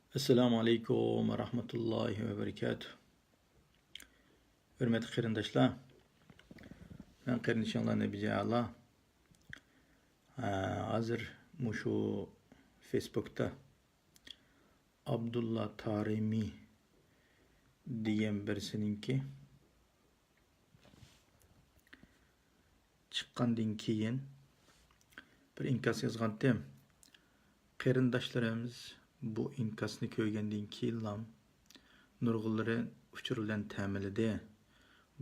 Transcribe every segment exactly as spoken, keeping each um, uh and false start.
ئەسسالامۇ ئەلەيكۇم ۋە رەھمەتۇللاھى ۋە بەرىكاتۇھ. ھۆرمەتلىك قېرىنداشلار، مەن قېرىندىشىڭلار نەبىجە ئەلا. ھە، ھازىر مۇشۇ فېيسبۇكتا ئابدۇللا تارىمى دېگەن بىرسىنىڭكى چىققاندىن كېيىن بىر ئىنكاس يازغانتىم. قېرىنداشلىرىمىز بۇ ئىنكاسنى كۆرگەندىن كېيىنلا نۇرغۇنلىرى ئۇچۇر بىلەن تەمىنلىدى.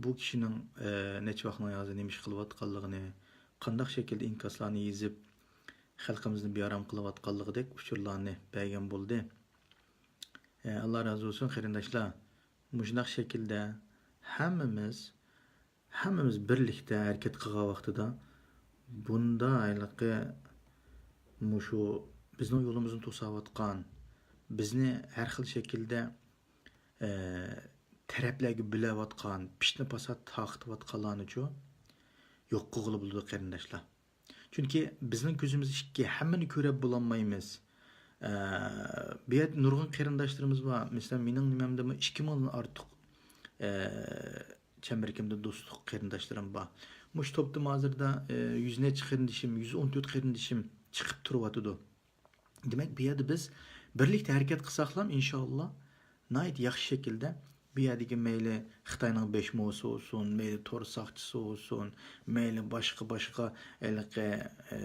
بۇ كىشىنىڭ، ئە، نەچچە ۋاقىتنىڭ ھازىر نېمە ئىش قىلىۋاتقانلىقىنى، قانداق شەكىلدە ئىنكاسلارنى يېزىپ، خەلقىمىزنى بىئارام قىلىۋاتقانلىقىدەك ئۇچۇرلارنى بەرگەن بولدى. ئە، ئاللا رازى بولسۇن، قېرىنداشلار. مۇشۇنداق شەكىلدە ھەممىمىز، ھەممىمىز بىرلىكتە ھەرىكەت قىلغان ۋاقتىدا بۇندا ھېلىقى مۇشۇ بىزنىڭ يولىمىزنى توساۋاتقان، بىزنى ھەر خىل شەكىلدە، ئە، تەرەپلەرگە بۆلەۋاتقان، پىتنە پاسات تارقىتىۋاتقانلارنىچۇ يوق قىلغىلى بولىدۇ، قېرىنداشلار. چۈنكى بىزنىڭ كۆزىمىز ئىككى، ھەممىنى كۆرۈپ بولالمايمىز. ئە، بۇ يەردە نۇرغۇن قېرىنداشلىرىمىز بار. مەسىلەن، مېنىڭ نېمەمدىمۇ ئىككى مىڭدىن ئارتۇق، ئە، چەمبىرىكىمدە دوستلۇق قېرىنداشلىرىم بار. مۇشۇ توپتىمۇ ھازىردا، ئە، يۈز نەچچە قېرىندىشىم، يۈز ئون تۆت قېرىندىشىم چىقىپ تۇرۇۋاتىدۇ. دېمەك، بۇ يەردە بىز بىرلىكتە ھەرىكەت قىلساقلا، ئىنشاللا، ناھايىتى ياخشى شەكىلدە بۇ يەردىكى مەيلى خىتاينىڭ بەش موسى بولسۇن، مەيلى تور ساقچىسى بولسۇن، مەيلى باشقا، باشقا ھېلىقى، ئە،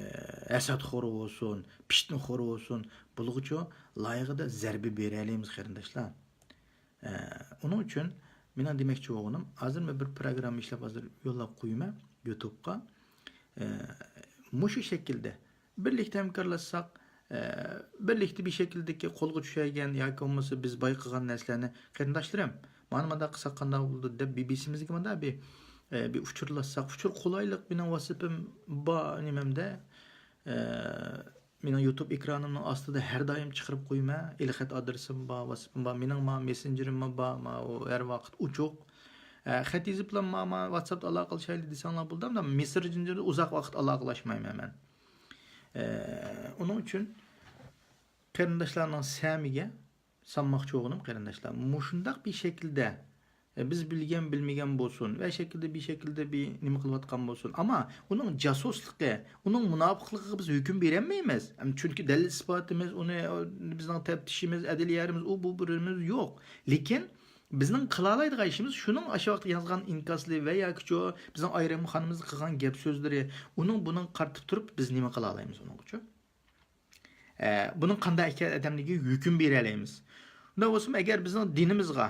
ھەسەتخور بولسۇن، پىتنىخور بولسۇن، بۇلىغۇچۇ لايىقىدا زەربە بېرەلەيمىز، قېرىنداشلار. ئە، ئۇنىڭ ئۈچۈن مېنىڭ دېمەكچى بولغىنىم، ھازىر مەن بىر پروگرامما ئىشلەپ، ھازىر يوللاپ قويىمەن يۇتۇبقا. ئە، مۇشۇ شەكىلدە بىرلىكتە ھەمكارلاشساق، ئە، بىرلىكتە بىر شەكىلدىكى قولغا چۈشەلگەن ياكى بولمىسا بىز بايقىغان نەرسىلەرنى، قېرىنداشلىرىم، مانا مۇنداق قىلساق قانداق بولىدۇ دەپ، بىر بىرسىمىزگە مۇنداق بىر، ئە، بىر ئۇچۇرلاشساق، ئۇچۇر قولايلىق، مېنىڭ ۋاتسېپىم بار نېمەمدە، ئە، مېنىڭ يۇتۇب ئېكرانىمنىڭ ئاستىدا ھەر دائىم چىقىرىپ قويىمەن. ئېلخەت ئادرېسىم بار، ۋاتسېپىم بار، مېنىڭ ما مېسسېنجېرىم بار، ما ئۇ ھەر ۋاقىت ئوچۇق. ئە، خەت يېزىپلا ما، ما ۋاتساپتا ئالاقىلىشايلى دېسەڭلار بولىدۇ، ئەمما مېسسېنجېردا ئۇزاق ۋاقىت ئالاقىلاشمايمەن مەن. ئە، ئۇنىڭ ئۈچۈن قېرىنداشلارنىڭ سەمىگە سالماقچى بولغىنىم، قېرىنداشلار، مۇشۇنداق بىر شەكىلدە، ئە، بىز بىلگەن، بىلمىگەن بولسۇن، ۋە شەكىلدە، بىر شەكىلدە بىر نېمە قىلىۋاتقان بولسۇن، ئەمما ئۇنىڭ جاسۇسلۇقى، ئۇنىڭ مۇناپىقلىقىغا بىز ھۆكۈم بېرەلمەيمىز. ئەم، چۈنكى دەلىل ئىسپاتىمىز، ئۇنى، ئۇ، بىزنىڭ تەپتىشىمىز، ئەدلىيەمىز، ئۇ، بۇ، بۇ، بىرىمىز يوق. لېكىن بىزنىڭ قىلالايدىغان ئىشىمىز شۇنىڭ ئاشۇ ۋاقىتتا يازغان ئىنكاسلىرى ۋە ياكىچۇ بىزنىڭ ئايرىم خانىمىزغا قىلغان گەپ سۆزلىرى، ئۇنىڭ بۇنىڭ قارىتىپ تۇرۇپ بىز نېمە قىلالايمىز ئۇنىڭغىچۇ؟ ئە، بۇنىڭ قانداق ئىكەن ئادەملىكىگە ھۆكۈم بېرەلەيمىز. ئۇنداق بولسىمۇ، ئەگەر بىزنىڭ دىنىمىزغا،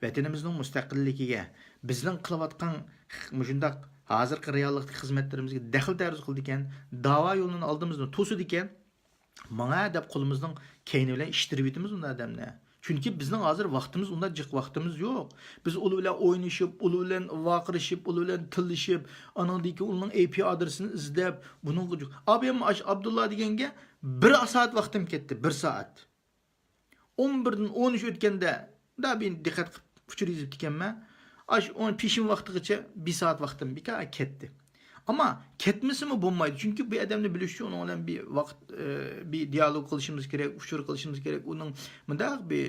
ۋەتىنىمىزنىڭ مۇستەقىللىكىگە، بىزنىڭ قىلىۋاتقان مۇشۇنداق ھازىرقى رېئاللىقتىكى خىزمەتلىرىمىزگە دەخلى تەرۇز قىلىدىكەن، داۋا يولىنى ئالدىمىزدا توسىدىكەن، ماڭا دەپ قولىمىزنىڭ كەينى بىلەن ئىتتىرىۋېتىمىز ئۇنداق ئادەمنى. چۈنكى بىزنىڭ ھازىر ۋاقتىمىز ئۇنداق جىق ۋاقتىمىز يوق. بىز ئۇلار بىلەن ئوينىشىپ، ئۇلار بىلەن ۋارقىرىشىپ، ئۇلار بىلەن تىللىشىپ، ئانىڭدىن كېيىن ئۇنىڭ ئاي پى ئادرېسىنى ئىزدەپ، بۇنىڭغا جۇ-، ئابىم ئاش ئابدۇللا دېگەنگە بىر سائەت ۋاقتىم كەتتى، بىر سائەت. ئون بىردىن ئون ئۈچ ئۆتكەندە، دا بىر دىققەت قىلىپ ئۇچۇر يېزىپتىكەنمەن. ئاش ئون پېشىن ۋاقتىغىچە بىر سائەت ۋاقتىم بىكار كەتتى. ئەمما كەتمىسىمۇ بولمايدۇ، چۈنكى بۇ ئادەمنى بىلىش ئۈچۈن ئۇنىڭ بىلەن بىر ۋاقىت، ئە، بىر دىيالوگ قىلىشىمىز كېرەك، ئۇچۇر قىلىشىمىز كېرەك، ئۇنىڭ مۇنداق بىر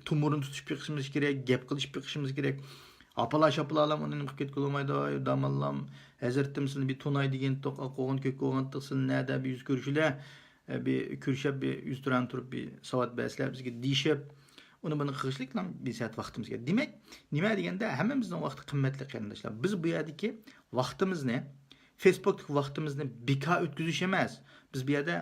تومۇرىنى تۇتۇپ بېقىشىمىز كېرەك، گەپ قىلىشىپ بېقىشىمىز كېرەك. ئاپىلار شاپىلارلام ئۇنى نېمە قىلىپ كەتكىلى بولمايدۇ، ئاي داماللام، ھەزرىتىم سېنى بىر توناي دېگەنتۇق، ئاق قوغۇن كۆك قوغۇنتۇق، سېنى نەدە بىر يۈز كۆرۈشىلە، ئە، بىر كۆرۈشەپ بىر يۈز تۇران تۇرۇپ بىر ساۋات بەرسىلەر بىزگە دېيىشىپ، ئۇنى بۇنى قىلىشلىقلا بىر سائەت ۋاقتىمىز كەتتى. دېمەك، نېمە دېگەندە، ھەممىمىزنىڭ ۋاقتى قىممەتلىك، قېرىنداشلار. بىز بۇ يەردىكى ۋاقتىمىزنى، فېيسبۇكتىكى ۋاقتىمىزنى بىكار ئۆتكۈزۈش ئەمەس. بىز بۇ يەردە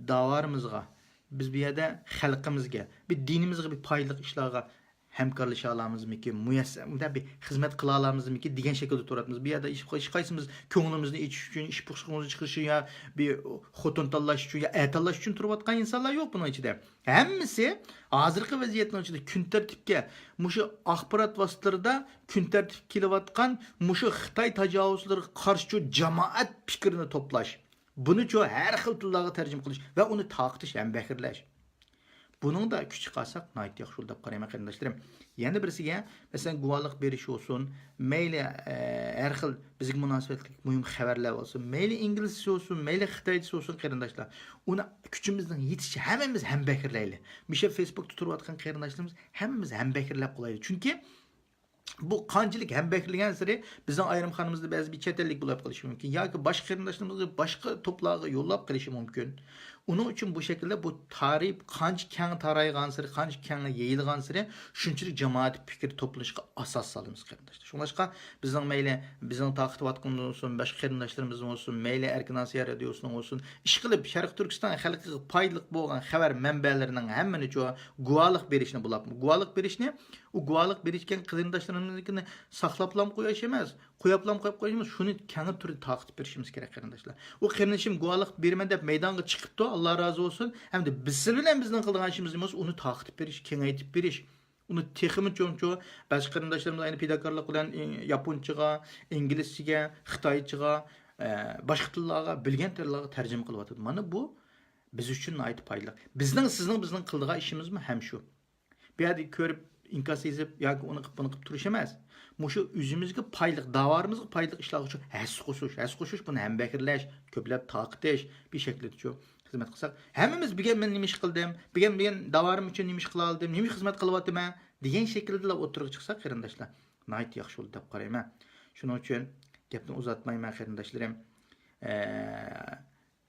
داۋالىرىمىزغا، بىز بۇ يەردە خەلقىمىزگە، بىر دىنىمىزغا بىر پايدىلىق ئىشلارغا ھەمكارلىشالامىزمىكىن، مۇيەسسەر، مۇنداق بىر خىزمەت قىلالامىزمىكىن دېگەن شەكىلدە تۇراتمىز. بۇ يەردە ھېچ، ھېچقايسىمىز كۆڭلىمىزنى ئېچىش ئۈچۈن، ئىش پۇخسىقىمىزنى چىقىرىش ئۈچۈن يا بىر خوتۇن تاللاش ئۈچۈن يا ئەر تاللاش ئۈچۈن تۇرۇۋاتقان ئىنسانلار يوق بۇنىڭ ئىچىدە. ھەممىسى ھازىرقى ۋەزىيەتنىڭ ئىچىدە كۈن تەرتىپكە، مۇشۇ ئاخبارات ۋاسىتىلىرىدا كۈن تەرتىپكە كېلىۋاتقان مۇشۇ خىتاي تاجاۋۇزلىرىغا قارشى جامائەت پىكرىنى توپلاش. بۇنىچۇ ھەر خىل تىللارغا تەرجىمە قىلىش ۋە ئۇنى تارقىتىش، ھەمبەھىرلەش. بۇنىڭدا كۈچ چىقارساق ناھايىتى ياخشى بولىدۇ دەپ قارايمەن، قېرىنداشلىرىم. يەنە بىرسىگە، مەسىلەن، گۇۋاھلىق بېرىش بولسۇن، مەيلى، ئە، ھەر خىل بىزگە مۇناسىۋەتلىك مۇھىم خەۋەرلەر بولسۇن، مەيلى ئىنگلىزچە بولسۇن، مەيلى خىتايچە بولسۇن، قېرىنداشلار. ئۇنى كۈچىمىزنىڭ يېتىشىچە ھەممىمىز ھەمبەھىرلەيلى. مۇشۇ فېيسبۇكتا تۇرۇۋاتقان قېرىنداشلىرىمىز ھەممىمىز ھەمبەھىرلەپ قويايلى. چۈنكى بۇ قانچىلىك ھەمبەھىرلىگەنسېرى بىزنىڭ ئايرىم خانىمىزدا بەزى بىر چەت ئەللىك بولۇپ قېلىشى مۇمكىن. ياكى باشقا قېرىنداشلىرىمىزغا باشقا توپلارغا يوللاپ قېلىشى مۇمكىن. ئۇنىڭ ئۈچۈن بۇ شەكىلدە بۇ تارىپ قانچە كەڭ تارايغانسېرى، قانچە كەڭ يېيىلغانسېرى شۇنچىلىك جامائەت پىكرى توپلىنىشقا ئاساس سالىمىز، قېرىنداشلار. شۇڭلاشقا بىزنىڭ مەيلى بىزنىڭ تارقىتىۋاتقىنىمىز بولسۇن، باشقا قېرىنداشلىرىمىز بولسۇن، مەيلى ئەركىن ئاسىيا رادىيوسىنىڭ بولسۇن، ئىشقىلىپ شەرقىي تۈركىستان خەلقىگە پايدىلىق بولغان خەۋەر مەنبەلىرىنىڭ ھەممىنى چۇ گۇۋاھلىق بېرىشنى بولۇپ، گۇۋاھلىق بېرىشنى ئۇ گۇۋاھلىق بېرىشكەن قېرىنداشلىرىمىزنىڭكىنى ساقلاپلام قويۇش ئەمەس، قوياپلام قويۇپ قويۇش ئەمەس، شۇنى كەڭ تۈردە تارقىتىپ بېرىشىمىز كېرەك، قېرىنداشلار. ئۇ قېرىندىشىم گۇۋاھلىق بېرىمەن دەپ مەيدانغا چىقىپتۇ، ئاللا رازى بولسۇن. ئەمدى بىز سىز بىلەن بىزنىڭ قىلىدىغان ئىشىمىز نېمە بولسا، ئۇنى تارقىتىپ بېرىش، كېڭەيتىپ بېرىش. ئۇنى تېخىمۇ چوڭچۇ، بەزى قېرىنداشلىرىمىز ئەينى پىداكارلىق بىلەن، ئى، ياپونچىغا، ئىنگلىزچىگە، خىتايچىغا، ئە، باشقا تىللارغا، بىلگەن تىللارغا تەرجىمە قىلىۋاتىدۇ. مانا بۇ بىز ئۈچۈن ناھايىتى پايدىلىق. بىزنىڭ، سىزنىڭ، بىزنىڭ قىلىدىغان ئىشىمىزمۇ ھەم شۇ. بۇ يەردە كۆرۈپ، ئىنكاس يېزىپ ياكى ئۇنى قىپ، بۇنى قىپ تۇرۇش ئەمەس. مۇشۇ ئۆزىمىزگە پايدىلىق، داۋارىمىزغا پايدىلىق ئىشلارغا شۇ ھەسسە قوشۇش، ھەسسە قوشۇش، بۇنى ھەمبەھىرلەش، كۆپلەپ تارقىتىش، بىر شەكىلدە شۇ خىزمەت قىلساق، ھەممىمىز بۈگۈن مەن نېمە ئىش قىلدىم، بۈگۈن، بۈگۈن داۋارىم ئۈچۈن نېمە ئىش قىلالىدىم، نېمە خىزمەت قىلىۋاتىمەن دېگەن شەكىلدىلا ئوتتۇرىغا چىقساق، قېرىنداشلار، ناھايىتى ياخشى بولىدۇ دەپ قارايمەن. شۇنىڭ ئۈچۈن گەپنى ئۇزارتمايمەن، قېرىنداشلىرىم. ئە،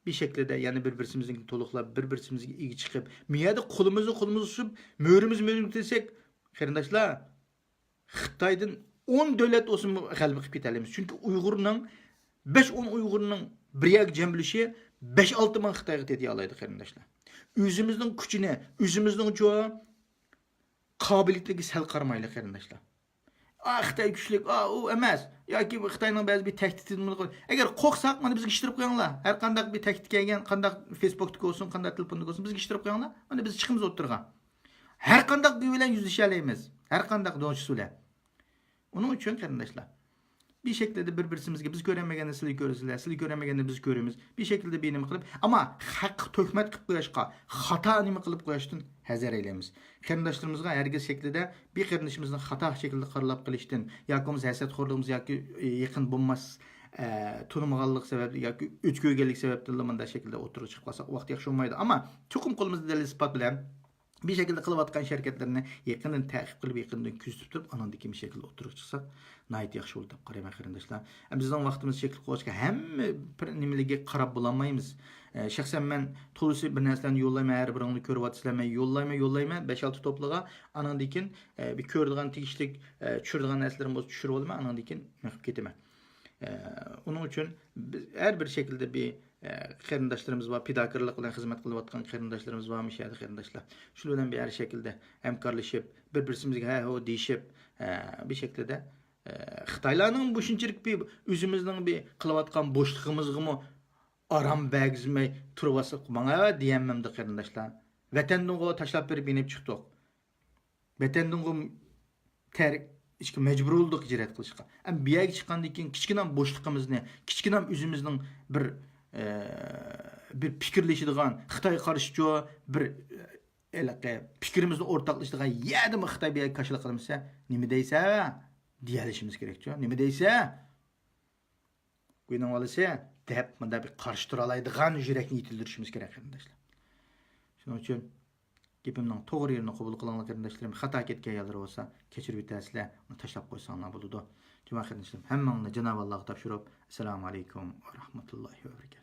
بىر شەكىلدە يەنە بىر-بىرسىمىزنى تولۇقلاپ، بىر-بىرسىمىزگە ئىگە چىقىپ، مۇ يەردە قولىمىزنى قولىمىزغا سۇنۇپ، مۈرىمىزنى مۈرىمىزگە تىلىسەك، قېرىنداشلار، خىتايدىن ئون دۆلەت بولسىمۇ غەلىبە قىلىپ كېتەلەيمىز. چۈنكى ئۇيغۇرنىڭ، بەش-ئون ئۇيغۇرنىڭ بىر يەرگە جەم بولۇشى بەش-ئالتە مىڭ خىتايغا تېتىيالايدۇ، قېرىنداشلار. ئۆزىمىزنىڭ كۈچىنى، ئۆزىمىزنىڭ چۇ قابىلىيىتىگە سەل قارىمايلى، قېرىنداشلار. ئا، خىتاي كۈچلۈك، ئا، ئۇ ئەمەس. ياكى خىتاينىڭ بەزى بىر تەھدىتىدىن، ئەگەر قورقساق، مانا بىزگە ئىش تۇرۇپ قويۇڭلار. ھەر قانداق بىر تەھدىت كەلگەن، قانداق فېيسبوكتىكى بولسۇن، قانداق تېلېفوندىكى بولسۇن، بىزگە ئىش تۇرۇپ قويۇڭلار. مانا بىز چىقىمىز ئوتتۇرىغا. ھەر قانداق گۇي بىلەن يۈزلىشەلەيمىز. ھەر قانداق دونچىسى بىلەن. ئۇنىڭ ئۈچۈن قېرىنداشلار، بىر شەكىلدە بىر-بىرسىمىزگە بىز كۆرەلمىگەننى سىلەر كۆرىسىلەر، سىلەر كۆرەلمىگەننى بىز كۆرىمىز. بىر شەكىلدە بىر نېمە قىلىپ، ئەمما ھەققە تۆھمەت قىلىپ قويۇشقا، خاتا نېمە قىلىپ قويۇشتىن ھەزەر ئەيلەيمىز. قېرىنداشلىرىمىزغا ھەرگىز شەكىلدە بىر قېرىندىشىمىزنى خاتا شەكىلدە قارىلاپ قېلىشتىن ياكى بولمىسا ھەسەتخورلۇقىمىز ياكى يېقىن بولماس، ئە، تونۇمىغانلىق سەۋەبلىك ياكى ئۆچ كۆرگەنلىك سەۋەبتىنلا مۇنداق شەكىلدە ئوتتۇرىغا چىقىپ قالساق، ئۇ ۋاقىت ياخشى بولمايدۇ. ئەمما چوقۇم قولىمىزدا دەلىل-ئىسپات بىلەن بىر شەكىلدە قىلىۋاتقان ئىش-ھەرىكەتلىرىنى يېقىندىن تەقىب قىلىپ، يېقىندىن كۆزىتىپ تۇرۇپ، ئانىڭدىن كېيىن بىر شەكىلدە ئوتتۇرىغا چىقسا، ناھايىتى ياخشى بولىدۇ دەپ قارايمەن، قېرىنداشلار. ئەمما بىزنىڭ ۋاقتىمىز چەكلىك بولغاچقا، ھەممە بىر نېمىلىككە قاراپ بولالمايمىز. ئە، شەخسەن مەن تولىسى بىر نەرسىلەرنى يوللايمەن، ھەر بىرىڭلار كۆرۈۋاتىسىلەر، مەن يوللايمەن، يوللايمەن بەش-ئالتە توپلىغا، ئانىڭدىن كېيىن، ئە، بىر كۆرىدىغان تېگىشلىك، ئە، چۈشۈرىدىغان نەرسىلىرىم بولسا چۈشۈرۈۋالىمەن، ئانىڭدىن كېيىن مېڭىپ كېتىمەن. ئە، ئۇنىڭ ئۈچۈن بىز ھەر بىر شەكىلدە بىر، ئە، قېرىنداشلىرىمىز بار، پىداكارلىق بىلەن خىزمەت قىلىۋاتقان قېرىنداشلىرىمىز بار، مۇشۇ يەردە قېرىنداشلار. شۇلار بىلەن بىر ھەر شەكىلدە ھەمكارلىشىپ، بىر-بىرسىمىزگە ھە، ھو دېيىشىپ، ئە، بىر شەكىلدە، ئە، خىتايلارنىڭ بۇ شۇنچىلىك بىر ئۆزىمىزنىڭ بىر قىلىۋاتقان بوشلۇقىمىزغىمۇ ئارام بەرگۈزمەي تۇرۇۋاتسا، ماڭا دېيەلمەمدۇ قېرىنداشلار. ۋەتەندىنغۇ تاشلاپ بېرىپ يېنىپ چىقتۇق. ۋەتەندىنغۇ تەر-، ئىشقا مەجبۇر بولدۇق ھىجرەت قىلىشقا. ئەمما بۇ يەرگە چىققاندىن كېيىن كىچىككىنە بوشلۇقىمىزنى، كىچىككىنە ئۆزىمىزنىڭ بىر، ئە، بىر پىكىرلىشىدىغان، خىتايغا قارشىچۇ بىر، ئە، ھېلىقى پىكرىمىزنى ئورتاقلىشىدىغان يەردىمۇ خىتاي بۇ يەرگە كاشىلا قىلمىسا، نېمە دەيسە؟ دېيەلىشىمىز كېرەكچۇ. نېمە دەيسە؟ گۇينىڭ بالىسى دەپ، مۇنداق بىر قارشى تۇرالايدىغان يۈرەكنى يېتىلدۈرۈشىمىز كېرەك، قېرىنداشلار. شۇنىڭ ئۈچۈن گېپىمنىڭ توغرا يېرىنى قوبۇل قىلىڭلار، قېرىنداشلىرىم. خاتا كەتكەن يەرلىرى بولسا كەچۈرۈۋېتەرسىلەر، ئۇنى تاشلاپ قويساڭلار بولىدۇ. جۇما قېرىنداشلىرىم، ھەممىڭلارنى جانابى ئاللاغا تاپشۇرۇپ، ئەسسالامۇ ئەلەيكۇم ۋە رەھمەتۇللاھى ۋە بەرىكاتۇھ.